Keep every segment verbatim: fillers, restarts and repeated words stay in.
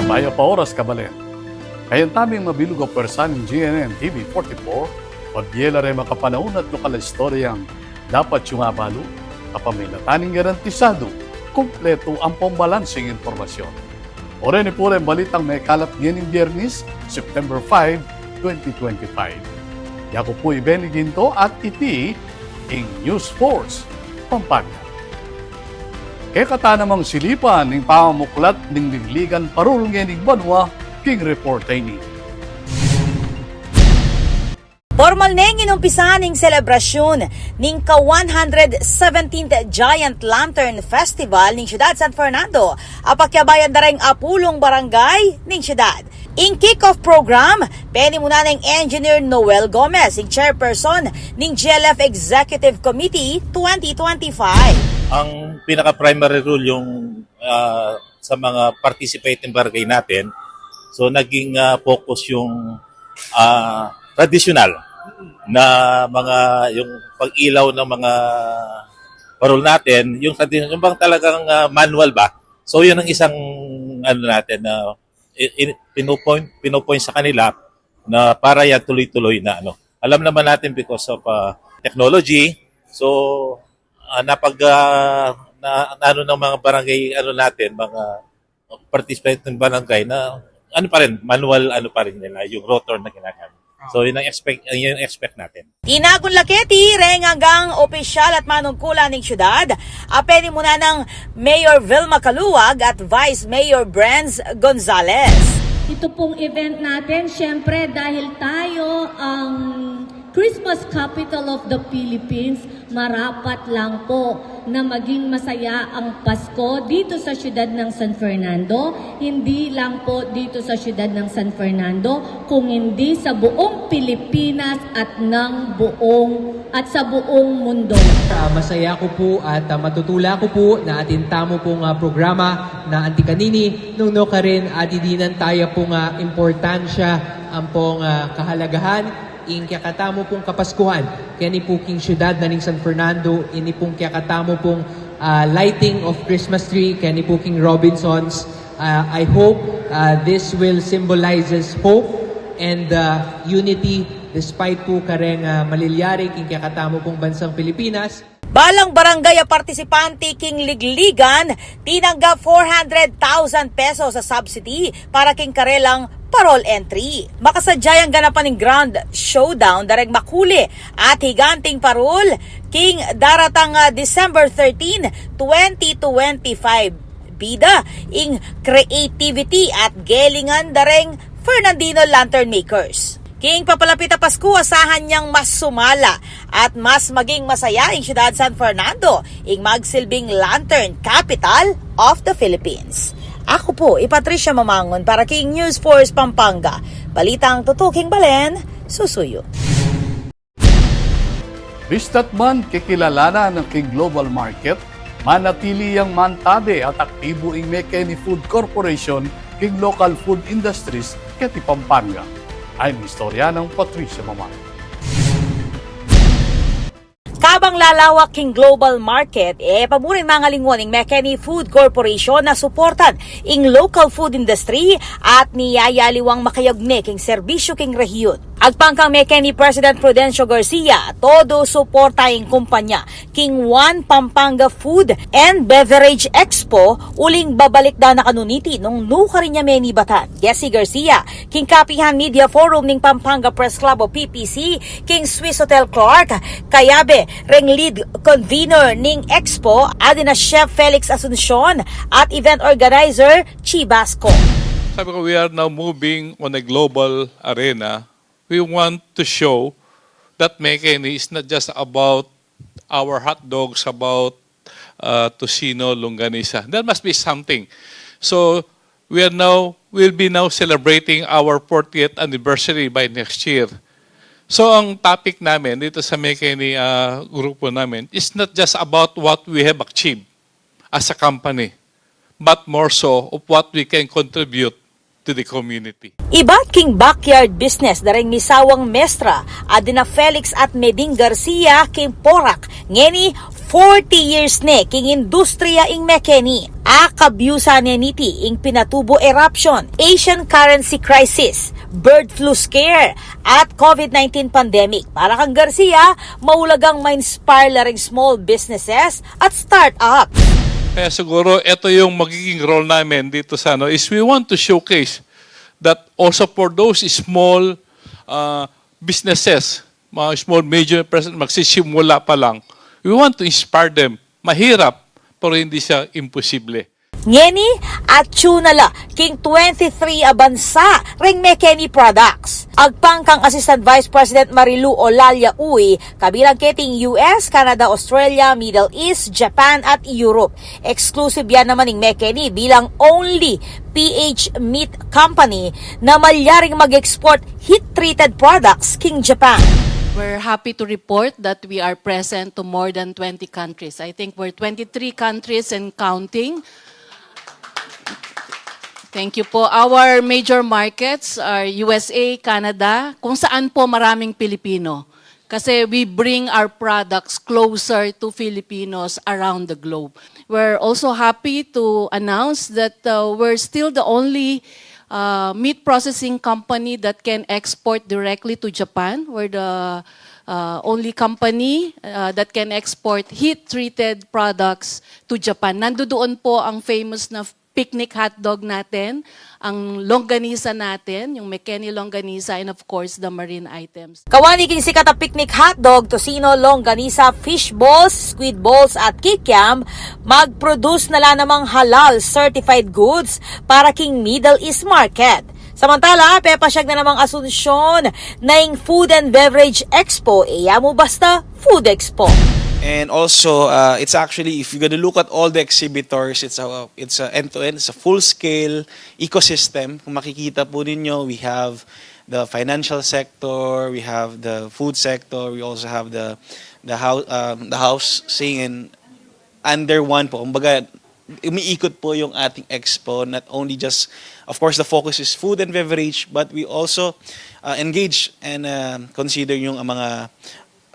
Mayap a oras, kabalen. Kayabe tamung mabilug a pwersa ning G N N T V forty-four, pabie la reng makapanaun at lokal a istoryang dapat yung abalu, kapamilatan ning garantisadu, kumpletu ampong balanseng impormasyon. O reni pu reng balitang mekalat ngening Biyernes, September five, twenty twenty-five. Yaku pu i Benny Ginto at iti ing News Force Pampanga. Kekatamu namang silipan ing pamamuklat ning ligligan parul ngening banua king report a ini. Pormal neng inumpisan ing selebrasyun ning ka one hundred seventeenth Giant Lantern Festival ning Syudad San Fernando, a pakiabayan da reng apulung barangay ning syudad. Ing kick-off program, penimunan neng Engineer Noel Gomez, ing chairperson ning G L F Executive Committee twenty twenty-five. Ang pinaka-primary rule yung, ah, sa mga participating barangay natin. So, naging, ah, focus yung, ah, tradisyonal na mga, yung pag-ilaw ng mga parol natin, yung tradisyonal, yung bang talagang, ah, manual ba? So, yun ang isang, ano natin, na i-, i-, pinupoint, pinupoint sa kanila na para yan tuloy-tuloy na, ano. Alam naman natin because of, ah, technology, so, ah, napag, ah, na, na ano ng mga barangay, ano natin, mga participating barangay na, ano pa rin, manual, ano pa rin nila, yung rotor na ginagamit. So, yun ang expect, yun ang expect natin. Tinagun la keti reng anggang opisyal at manungkulan ning syudad, a penimunan nang Mayor Vilma Caluag at Vice Mayor Brenz Gonzalez. Ito pong event natin, syempre, dahil tayo ang Christmas capital of the Philippines, marapat lang po na maging masaya ang Pasko dito sa siyudad ng San Fernando, hindi lang po dito sa siyudad ng San Fernando, kung hindi sa buong Pilipinas at ng buong, at sa buong mundo. Ah, masaya ku pu at, ah, matutula ku pu na atin tamu pung, ah, programa na anti kanini, nung nukarin adidinan taya pung, ah, importansya ampong, ah, kahalagahan ing kekatamu pung Kapaskuhan keni pu king siyudad na ning San Fernando, ini pung kekatamu pung, ah, lighting of Christmas tree keni pu king Robinsons. Ah, I hope, ah, this will symbolizes hope and, ah, unity despite pu kareng, ah, malilyari king kekatamu pung bansang Pilipinas. Balang barangay a partisipante king ligligan, tinanggap four hundred thousand pesos a subsidy para king karelang parol entry. Makasadya yang ganapan ing grand showdown da reng makuli at higanting parol king daratang, ah, December thirteen, twenty twenty-five. Bida ing creativity at gelingan da reng Fernandino Lantern Makers. King papalapit a Pasko, asahan yang mas sumala at mas maging masaya ing Siyudad San Fernando, ing magsilbing Lantern Capital of the Philippines. Aku pu i Patricia Mamangun para king News Force Pampanga. Balitang tutuking balen, susuyu. Bista't man kekilalanan na king global market, manatili yang mantabe at aktibu ing McKinney Food Corporation king local food industries keti Pampanga. Ay, istorya nang Patricia Mamang. Kabang lalawak king global market, e pa mu rin mangalinguan ing McKinney Food Corporation na suportan ing local food industry at miyayaliwang makayugne king serbisyu king rehiyon. Agpang kang McKinney President Prudencio Garcia, todo suporta ing kumpanya king One Pampanga Food and Beverage Expo, uling babalik da na kanuniti nung nukarin ya menibatan. Jesse Garcia, king Kapihan Media Forum ning Pampanga Press Club o P P C, king Swiss Hotel Clark, kayabe reng lead convener ning expo, ading na Chef Felix Asuncion at event organizer Chi Basco. Sabi ko, we are now moving on a global arena. We want to show that McKinney is not just about our hot dogs, about, uh, tocino, longanisa. There must be something. So, we are now, we'll be now celebrating our fortieth anniversary by next year. So, ang topic namin dito sa McKinney, uh, grupo namin is not just about what we have achieved as a company, but more so of what we can contribute to the community. Ibat king backyard business da reng misawang mestra, ading na Felix at Meding Garcia king Porac, ngeni Forty years ne king industriya ing McKinney. Akabyusan ne niti ing pinatubu eruption, Asian currency crisis, bird flu scare, at COVID nineteen pandemic. Para kang Garcia, maulagang ma-inspire la ring small businesses at startups. Kaya siguro ito yung magiging role namin dito sa ano is we want to showcase that also for those small uh, businesses, mga small, medium, pres- magsisimula pa lang, we want to inspire them. Mahirap, pero hindi siya imposible. Ngeni, atyu na la king twenty-three a bansa ring McKinney products. Agpang kang Assistant Vice President Marilu Olalia Uy, kabilang keting U S, Canada, Australia, Middle East, Japan at Europe. Exclusive ya naman ing McKinney bilang only P H meat company na malyaring mag-export heat-treated products king Japan. We're happy to report that we are present to more than twenty countries. I think we're twenty-three countries and counting. Thank you po. Our major markets are U S A, Canada, kung saan po maraming Pilipino. Kasi we bring our products closer to Filipinos around the globe. We're also happy to announce that uh, we're still the only uh, meat processing company that can export directly to Japan. We're the uh, only company uh, that can export heat-treated products to Japan. Nandoon po ang famous na picnic hotdog natin, ang longganisa natin, yung McKinney longganisa, and of course, the marine items. Kawani king sikat a picnic hotdog, tocino, longganisa, fish balls, squid balls, at kikiam, mag-produce na la namang halal certified goods para king Middle East market. Samantala, pepasyag na namang Asuncion na ing Food and Beverage Expo, e ya mu basta Food Expo. And also, uh, it's actually, if you're gonna look at all the exhibitors, it's a it's a end-to-end, it's a full-scale ecosystem. Kung makikita po ninyo, we have the financial sector, we have the food sector, we also have the the house um, the housing and under one po. Kumbaga, umiikot po yung ating expo, not only just, of course, the focus is food and beverage, but we also uh, engage and uh, consider yung mga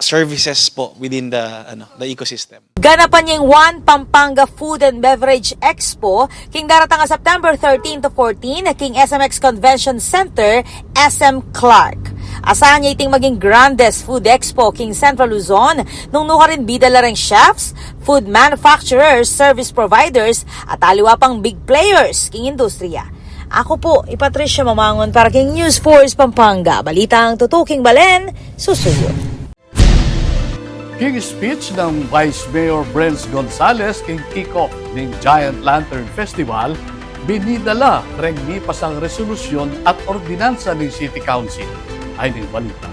services po within the ano the ecosystem. Ganapan ya ing One Pampanga Food and Beverage Expo king daratang a September thirteen to fourteen king S M X Convention Center, S M Clark. Asahan ya iting maging grandest food expo king Central Luzon, nung nukarin bida la ring chefs, food manufacturers, service providers, at aliwa pang big players king industriya. Aku pu i Patricia Mamangun para king News Force Pampanga. Balitang tutuking balen, susuyu. King speech ng Vice Mayor Brens Gonzales king kick-off ning Giant Lantern Festival, binida la reng mipasang resolusyon at ordinansa ning City Council. Ay ning balita.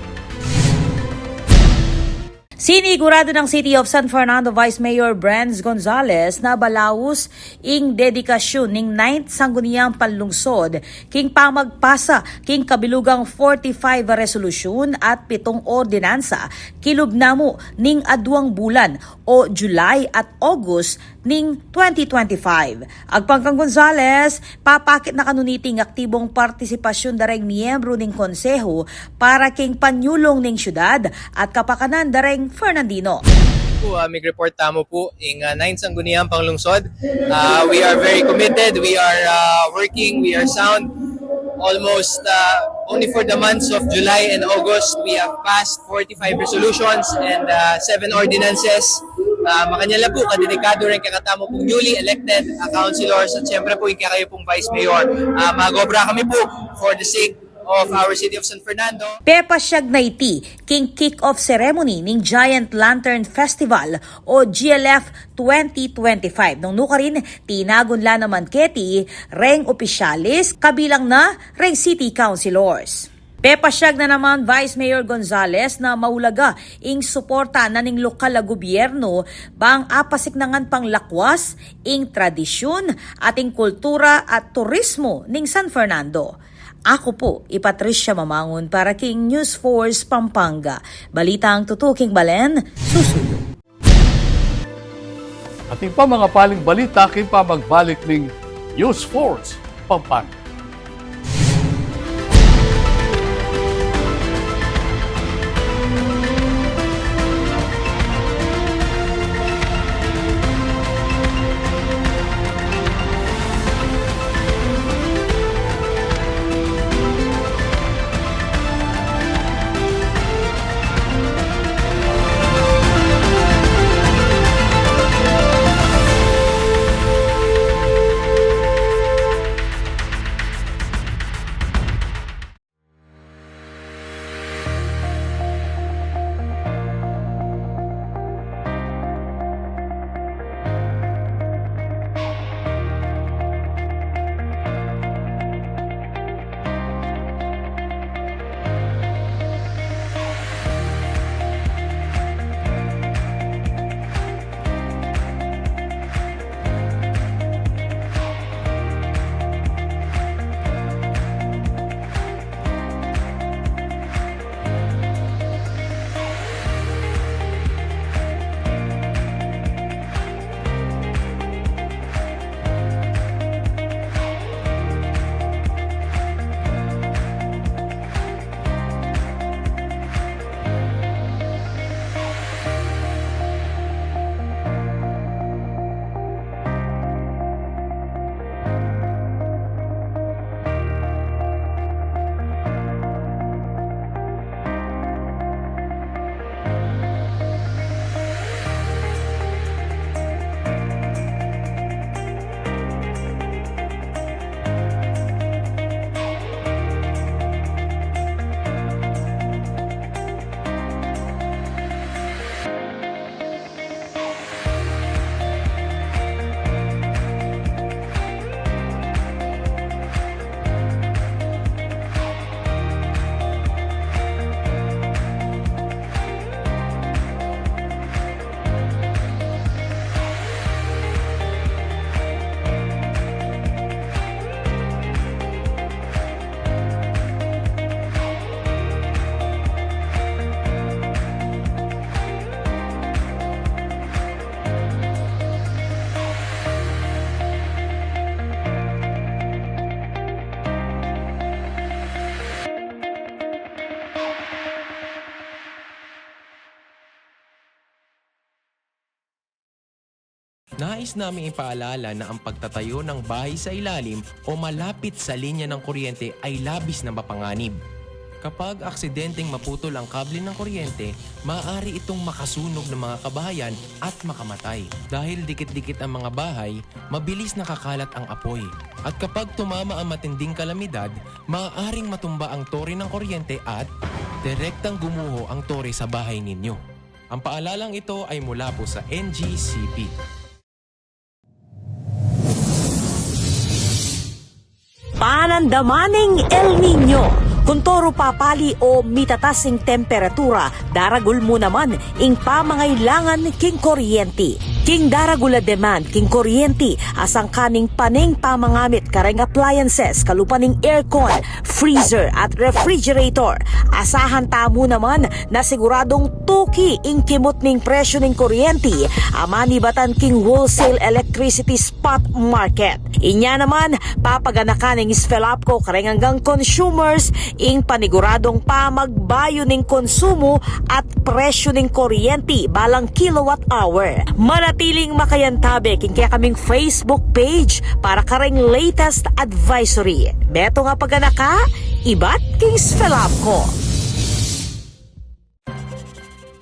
Sinigurado ng City of San Fernando Vice Mayor Brens Gonzales na balaus ing dedikasyun ning Ninth Sangguniang Panlungsod king pamagpasa king kabilugang forty-five a resolusyon at pitung ordinansa kilub namu ning aduang bulan o July at August ning twenty twenty-five. Agpang kang Gonzales, papakit na kanu niti ing aktibong partisipasyun da reng miyembru ning konsehu para king panyulung ning syudad at kapakanan da reng Fernandino. Po, ah, mig-report tamu po ing ah, Ninth Sangguniang Panglungsod. Ah, we are very committed. We are ah, working. We are sound. Almost ah, only for the months of July and August, we have passed forty-five resolutions and ah, seven ordinances. Ah, makanyan la po, kadedikado rin kekatamu pong newly elected ah, councilors at siyempre po yung kekayu pong Vice Mayor. Ah, mag-obra kami po for the sake of our City of San Fernando. Pepasyag na iti king kick-off ceremony ning Giant Lantern Festival o G L F twenty twenty-five. Nung nukarin, tinagun la naman keti reng opisyalis, kabilang na reng city councilors. Pepasyag na naman Vice Mayor Gonzales na maulaga ing suporta na ning lokal a gubyernu bang apasiknangan pang lakwas ing tradisyun at ing kultura at turismo ning San Fernando. Aku pu i Patricia Mamangun para king News Force Pampanga. Balitang tutuking balen, susuyu. Atin pa mga paling balita king pamagbalik ning News Force Pampanga. Nais naming ipaalala na ang pagtatayo ng bahay sa ilalim o malapit sa linya ng kuryente ay labis na mapanganib. Kapag aksidenteng maputol ang kable ng kuryente, maaari itong makasunog ng mga kabahayan at makamatay. Dahil dikit-dikit ang mga bahay, mabilis nakakalat ang apoy. At kapag tumama ang matinding kalamidad, maaaring matumba ang tore ng kuryente at direktang gumuho ang tore sa bahay ninyo. Ang paalalang ito ay mula po sa N G C P. Panandaman ning El Niño. Kun toru papali o mitatas ing temperatura, daragul mu naman ing pamangailangan king kuryenti. King daragul a demand king kuryenti, asangkan ning pane ing pamangamit kareng appliances, kalupa ning aircon, freezer at refrigerator. Asahan tamu naman na siguradung tuki ing kimut ning presyu ning kuryenti a manibatan king wholesale electricity spot market. Inya naman, papaganakan ning SFELAPCO kareng anggang consumers ing paniguradung pamagbayu ning konsumu at presyu ning kuryenti balang kilowatt hour. Manatiling makayantabe king kekaming Facebook page para kareng latest advisory. Metung a paganaka, ibat king SFELAPCO.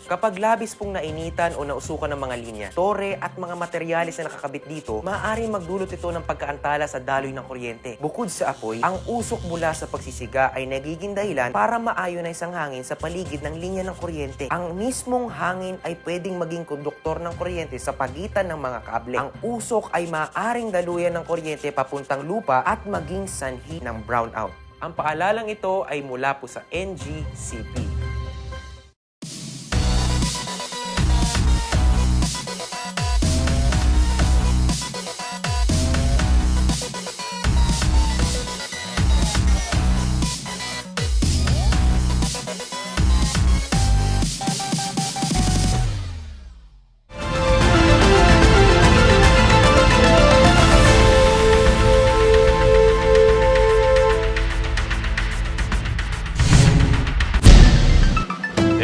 Kapag labis pong nainitan o nausukan ng mga linya, tore at mga materyales na nakakabit dito, maaaring magdulot ito ng pagkaantala sa daloy ng kuryente. Bukod sa apoy, ang usok mula sa pagsisiga ay nagiging dahilan para ma-ionize ang hangin sa paligid ng linya ng kuryente. Ang mismong hangin ay pwedeng maging konduktor ng kuryente sa pagitan ng mga kable. Ang usok ay maaaring daluyan ng kuryente papuntang lupa at maging sanhi ng brownout. Ang paalalang ito ay mula po sa N G C P.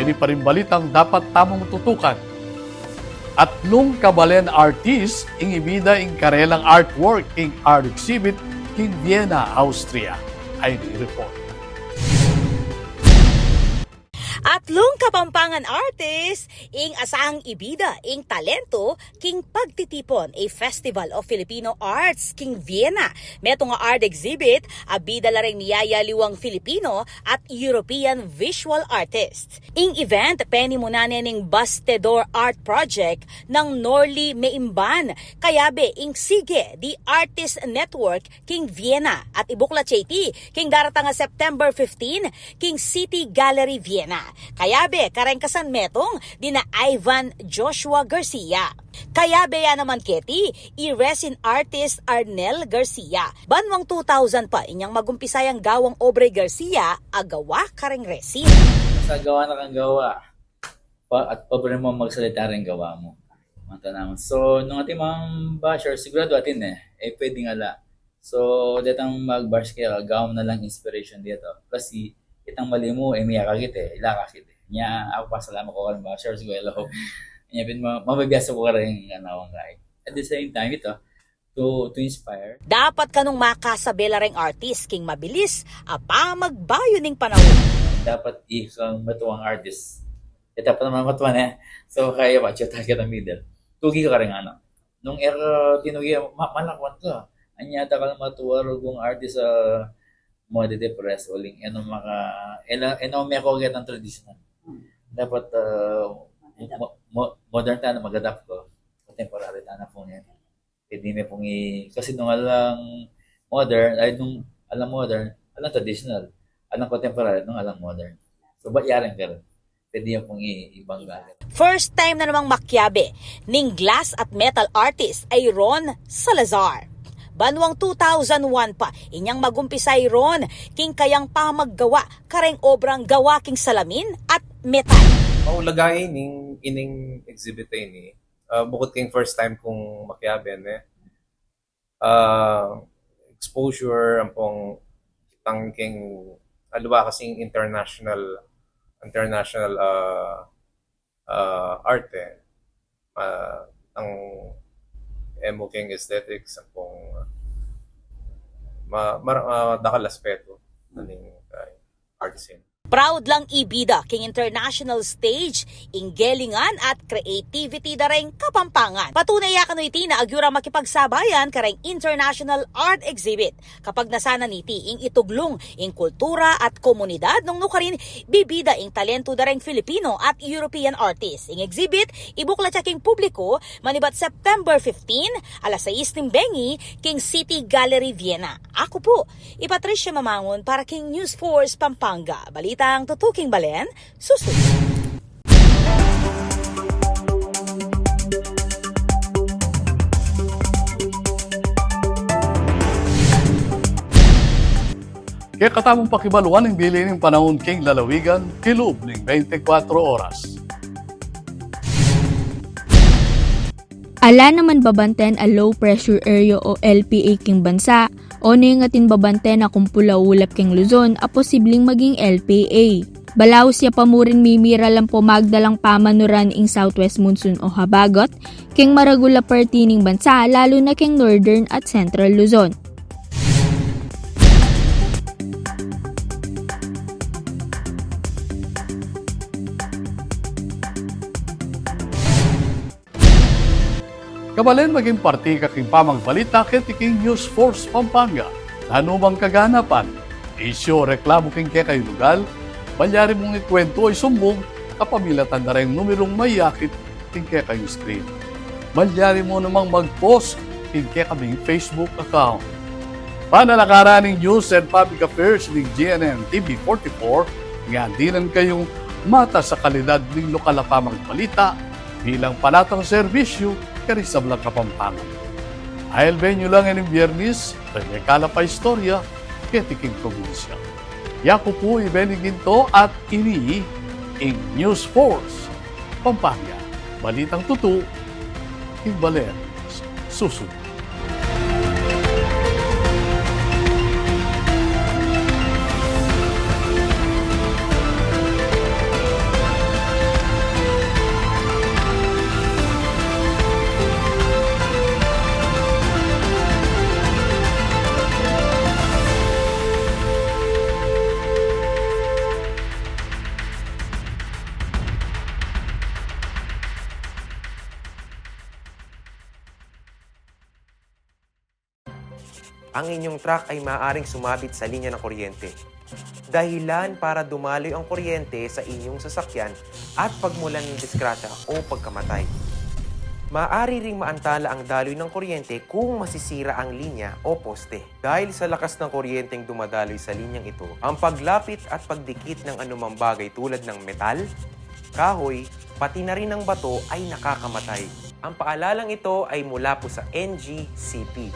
Ini pa ring balitang dapat tamung tutukan. Atlung kabalen artist ing ibida ing karelang artwork king art exhibit king Vienna, Austria. Ay ni report. Atlung Kapampangan artist ing asahang ibida ing talento king pagtitipon a Festival of Filipino Arts king Vienna. Metung a art exhibit a bida la reng miyayaliwang Filipino at European visual artists. Ing event, penimunan ne ning Bastedor Art Project nang Norly Meimban, kayabe ing SIGE, the Artist Network, king Vienna, at ibuklat ya iti king daratang a September fifteen king City Gallery Vienna. Kayabe kareng kasanmetung dina Ivan Joshua Garcia. Kayabe ya naman keti i resin artist Arnel Garcia. Banwang two thousand pa inyang magumpisay a gawang obra i Garcia a gawa kareng resin. Sa gawa na kang gawa pa, at pabor mu magsalita reng gawa mu. Mata naman. So, nung atin mga basher, sigurado atin e, e pwedeng ala. So, detang mag-bash kaya, gawa mu na lang inspiration dito. Kasi, itang mali mu, e, miyakakit e, ilakakit e. Nya, aku pasalamat ku kareng basher, sigurado. Nya, pin, ma-, mabibiasa ku kareng, ano, guy. At the same time, ito, to, to inspire. Dapat kanung makasabe la reng artist king mabilis a pamagbayu ning panaun. Dapat ikang matuang artist. E, dapat naman matuang e. So, kaya pa, siya target ang middle. Tugi ka kareng ano. Nung e ka tinugi, ma-, malakwan ka. Anya, takal matua rugung artist a madidepress, uling, e no maka, e no, e no meko get ang traditional. Dapat, ah, mo-, mo-, modern tana, mag-adapt ko. Contemporary tana pung yan. Pwede me pung i-, kasi nung alang modern, ay, nung alang modern, alang traditional, alang contemporary, nung alang modern. So, ba't yaring ka rin? Pwede yan pung i-, ibang gamit. First time na namang makiabe ning glass at metal artist ay Ron Salazar. Banwang two thousand one pa inyang magumpisay Ron king kayang pamaggawa kareng obrang gawa king salamin at metal. Maulaga ining, ining exhibit a ini, ah, bukut king first time kung makiabe ne, ah, exposure, ampong kitang king aliwa kasing international, international, ah, ah, art e. Ah, ang E mu king aesthetics, ampong, ah, ma-, mar-, ah, dakal aspeto na ning, ah, artisan. Proud lang ibida king international stage ing galingan at creativity da reng Kapampangan. Patunay ya kanu iti na agyu rang makipagsabayan kareng international art exhibit. Kapagnasan na niti ing ituglung ing kultura at komunidad nung nukarin bibida ing talentu da reng Filipino at European artist. Ing exhibit, ibuklat ya king publiko manibat September fifteen, alas sais ning bengi, king City Gallery, Vienna. Aku pu i Patricia Mamangun para king News Force Pampanga. Balitang tutuking balen, susunod. Kekatamung pakibaluan ing bili ning panaun king lalawigan, kilub ning bente kwatro oras. Ala naman babanten a low pressure area o L P A king bansa, o neng atin babanten a kumpul a ulap king Luzon a posibleng maging L P A. Balaus ya pa murin mimiral ampong magdalang pamanuran ing southwest monsoon o habagat king maragul a parti ning bansa, lalu na king northern at central Luzon. Kabalen, maging parti ka king pamagbalita keti king News Force Pampanga. Nanumang kaganapan, isyu o reklamu king kekayung lugal, malyari mung ikuwentu o isumbung kapamilatan da reng numerung mayakit king kekayung screen. Malyari mu namang mag-post king kekaming Facebook account. Panalakaran ning News and Public Affairs ning G N N T V forty-four, nga dinan kayung matas a kalidad ning lokal a pamagbalita bilang panatang serbisyu karing sablang Kapampangan. Ailben yu lang ining Biyernes, reng kalap a istorya keti king probinsya. Yaku pu i Benny Ginto at ini ing News Force Pampanga. Balitang tutu king balen susunod. Ang inyong truck ay maaaring sumabit sa linya ng kuryente. Dahilan para dumaloy ang kuryente sa inyong sasakyan at pagmulan ng disgrasya o pagkamatay. Maaari ring maantala ang daloy ng kuryente kung masisira ang linya o poste. Dahil sa lakas ng kuryenteng dumadaloy sa linyang ito, ang paglapit at pagdikit ng anumang bagay tulad ng metal, kahoy, pati na rin ang bato ay nakakamatay. Ang paalalang ito ay mula po sa N G C P.